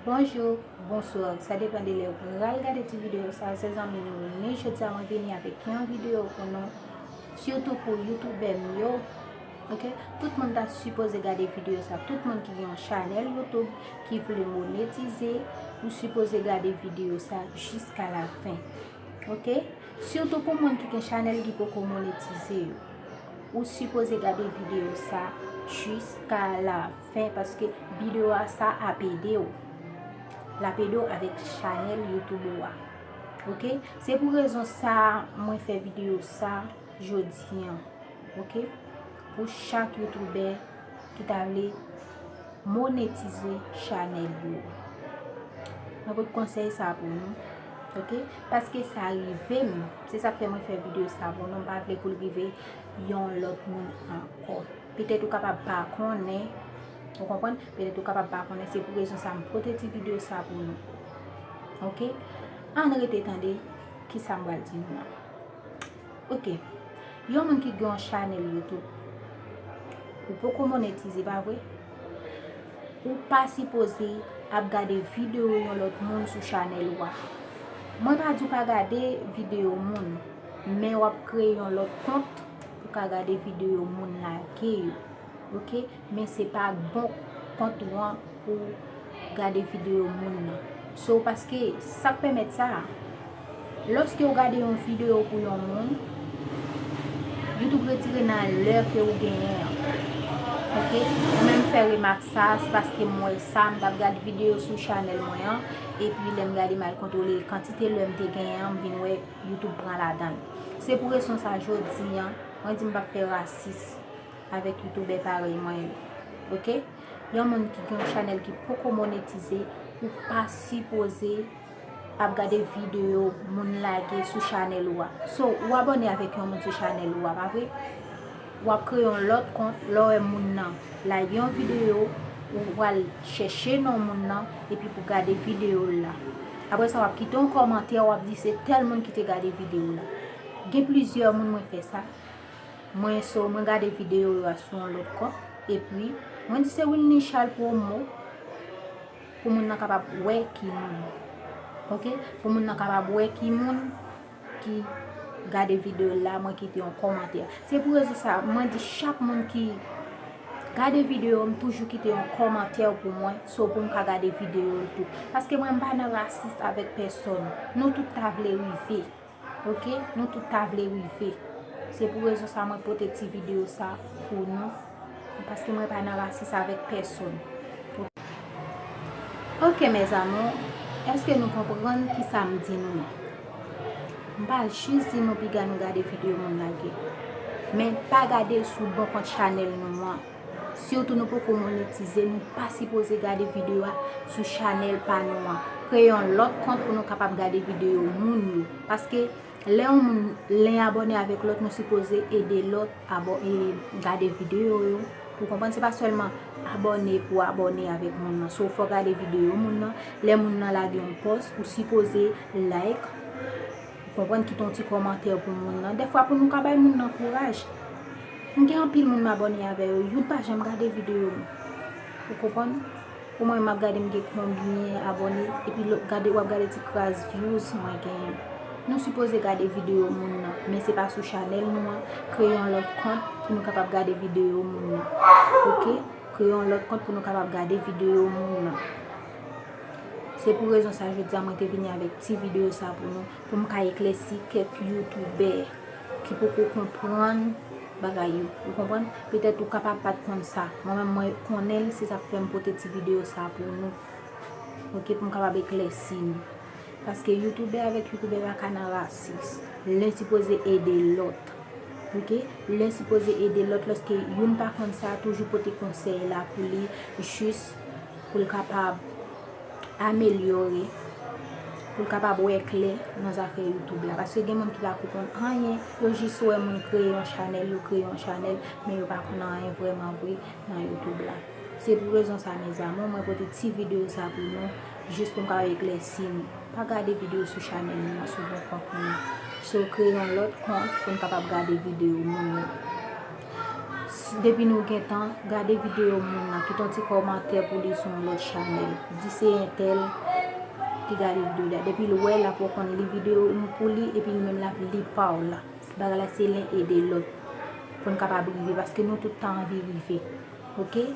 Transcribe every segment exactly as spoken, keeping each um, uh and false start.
Bonjou, bonswa, sa depann de lè ou pral gade ti videyo sa. Se zanmi nou Winnie, jodi a mwen vini avèk yon videyo pou nou, sitou pou youtubè m yo. Ok, tout moun ta sipoze gade videyo sa. Tout moun ki gen yon chanèl YouTube ki vle monetize, ou sipoze gade videyo sa jiska la fen. Ok, sitou pou moun ki gen chanèl ki poko monetize yo. Ou sipoze gade videyo sa jiska la fen, paske videyo a sa ap ede w. L ap ede w avèk chanèl YouTube ou a. Ok, se pou rezon sa mwen fè videyo sa jodi an. Ok, pou chak youtubè ki ta vle monetize chanèl yo. Mwen pot konsèy sa pou nou. Ok, paske sa rive m, se sa k fè mwen fè videyo sa pou nou. M pa vle pou l rive yon lòt moun ankò. Petèt ou kapab pa konnen, ou konprann? Petèt ou kapab pa konnen, se pou rezon sa m pote ti videyo sa pou nou. Ok, ann rete tande kisa m pral di nou an. Ok, yon moun ki gen yon chanèl YouTube, ou poko monetize, pa vre? Ou pa sipoze ap gade videyo yon lòt moun sou chanèl ou a. Mwen pa di w pa gade videyo moun, men w ap kreye yon lòt kont pou ka gade videyo moun lage yo. Ok, men se pa bon kont ou an pou gade videyo moun nan. So, paske sa k pèmèt sa, lòske w gade yon videyo pou yon moun, YouTube retire nan lè ke ou genyen an. Ok, mwen menm fè remak sa, se paske m wè sa, m t ap gade videyo sou chanèl mwen an, epi lè m gade m al kontwole kantite lè m te genyen an, m vin wè YouTube pran ladan l. Se pou rezon sa jodi an, mwen di m p ap fè rasis avèk youtubè parèy mwen yo. Ok, yon moun ki gen yon chanèl ki poko monetize, ou pa sipoze ap gade videyo moun lage sou chanèl ou a. So, ou abòne avèk yon moun sou chanèl ou a, pa vre? W ap kreye yon lòt kont, lè w wè moun nan lage yon videyo, ou pral chèche non moun nan, epi pou gade videyo l la. Apre sa, w ap kite yon kòmantè, w ap di se tèl moun ki te gade videyo la. Gen plizyè moun mwen fè sa. Mwen so, mwen gade videyo yo a sou yon lòt kont. Epi, mwen di se Winnie Charles Promo. Pou moun nan kapab wè ki moun. Ok? Pou moun nan kapab wè ki moun ki gade videyo la, mwen kite yon kòmantè. Se pou rezon sa, mwen di chak moun ki gade videyo, m toujou kite yon kòmantè pou mwen, so pou m ka gade videyo l tou. Paske mwen, m pa nan rasis avèk pèsòn. Nou tout ta vle rive. Ok, nou tout ta vle rive. Se pou rezon sa mwen pote ti videyo sa pou nou, paske mwen pa nan rasis avèk pèsòn. Ok, mes amours, èske nou konprann kisa m di nou an? M pa jis di nou piga nou gade videyo moun lage, men pa gade l sou bon kont chanèl nou an. Sitou nou poko monetize, nou pa sipoze gade videyo a sou chanèl pa nou an. Kreye yon lòt kont pou nou kapab gade videyo moun yo. Paske lè yon moun, len abòne avèk lòt, nou sipoze ede lòt abò-, e, gade videyo yo. Ou konprann, se pa sèlman abòne pou abòne avèk moun nan. So, fò gade videyo moun nan. Lè moun nan lage yon pòs, ou sipoze like. Ou konprann, kite yon ti kòmantè pou moun nan. Dèfwa pou nou ka bay moun nan kouraj. M gen anpil moun m abòne avè yo, youn pa janm gade videyo m. Ou konprann? Pou mwen, m ap gade m gen konbyen abòne, epi lè w gade, w ap gade ti kras views mwen genyen. Nou sipoze gade videyo moun nan, men se pa sou chanèl nou an. Kreye yon lòt kont pou nou kapab gade videyo moun nan. Ok? Kreye yon lòt kont pou nou kapab gade videyo moun nan. Se pou rezon sa, jodi a mwen te vini avèk ti videyo sa pou nou, pou m ka eklèsi kèk youtubè ki poko konprann bagay yo. Ou konprann? Petèt ou kapab pa t konn sa. Mwen menm, mwen konnen l, se sa k fè m pote ti videyo sa pou nou. Ok, pou m kapab eklèsi nou. Paske youtubè avèk youtubè pa ka nan rasis. Len sipoze ede lòt. Ok? Len sipoze ede lòt. Lòske youn pa konn sa, toujou pote konsèy la pou li, jis pou l kapab amelyore, pou l kapab wè klè nan zafè YouTube la. Paske gen moun ki pa konprann anyen, yo jis wè moun kreye yon chanèl, yo kreye yon chanèl, men yo pa konn anyen vrèman vre nan YouTube la. Se pou rezon sa, mes amours, mwen pote ti videyo sa pou nou, jis pou m kapab eklèsi nou. Pa gade videyo sou chanèl nou an, sou bon kont nou an. So, kreye yon lòt kont pou n kapab gade videyo moun yo. Depi nou gentan gade videyo moun nan, kite yon ti kòmantè pou li sou yon lòt chanèl. Di se entèl ki gade videyo li a. Depi l wè l, l ap konn li videyo m pou li, epi li menm l ap li pa w la. Bagay la se len ede lòt. Pou n kapab rive, paske nou tout ta anvi rive. Oke?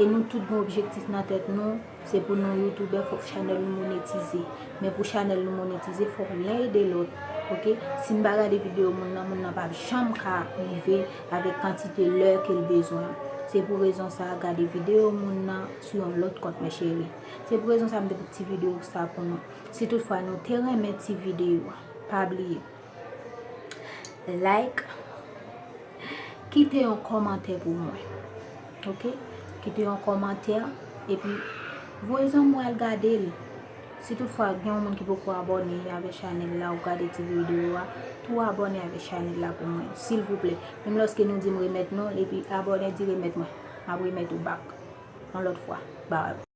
E nou tout gen objektif nan tèt nou. Se pou nou youtubè, fòk chanèl nou monetize. Men pou chanèl nou monetize, fòk len ede lòt. Oke? Si n pa gade videyo moun nan, moun nan p ap janm ka rive avèk kantite lè ke l bezwen. Se pou rezon sa a, gade videyo moun nan sou yon lòt kont, mes chéris. Se pou rezon sa a, m te pote ti videyo sa pou nou. Si toutfwa nou te renmen ti videyo a, pa bliye like, kite yon kòmantè pou mwen. Oke? Kite yon kòmantè, epi voye zanmi w al gade l. Si toutfwa gen yon moun ki poko abòne avèk chanèl la, ou gade ti videyo a, tou abòne avèk chanèl la pou mwen, silvouplè. Menm lòske nou di m remèt nou l, epi abòne di remèt mwen, m ap remèt ou back yon lòt fwa. Bye.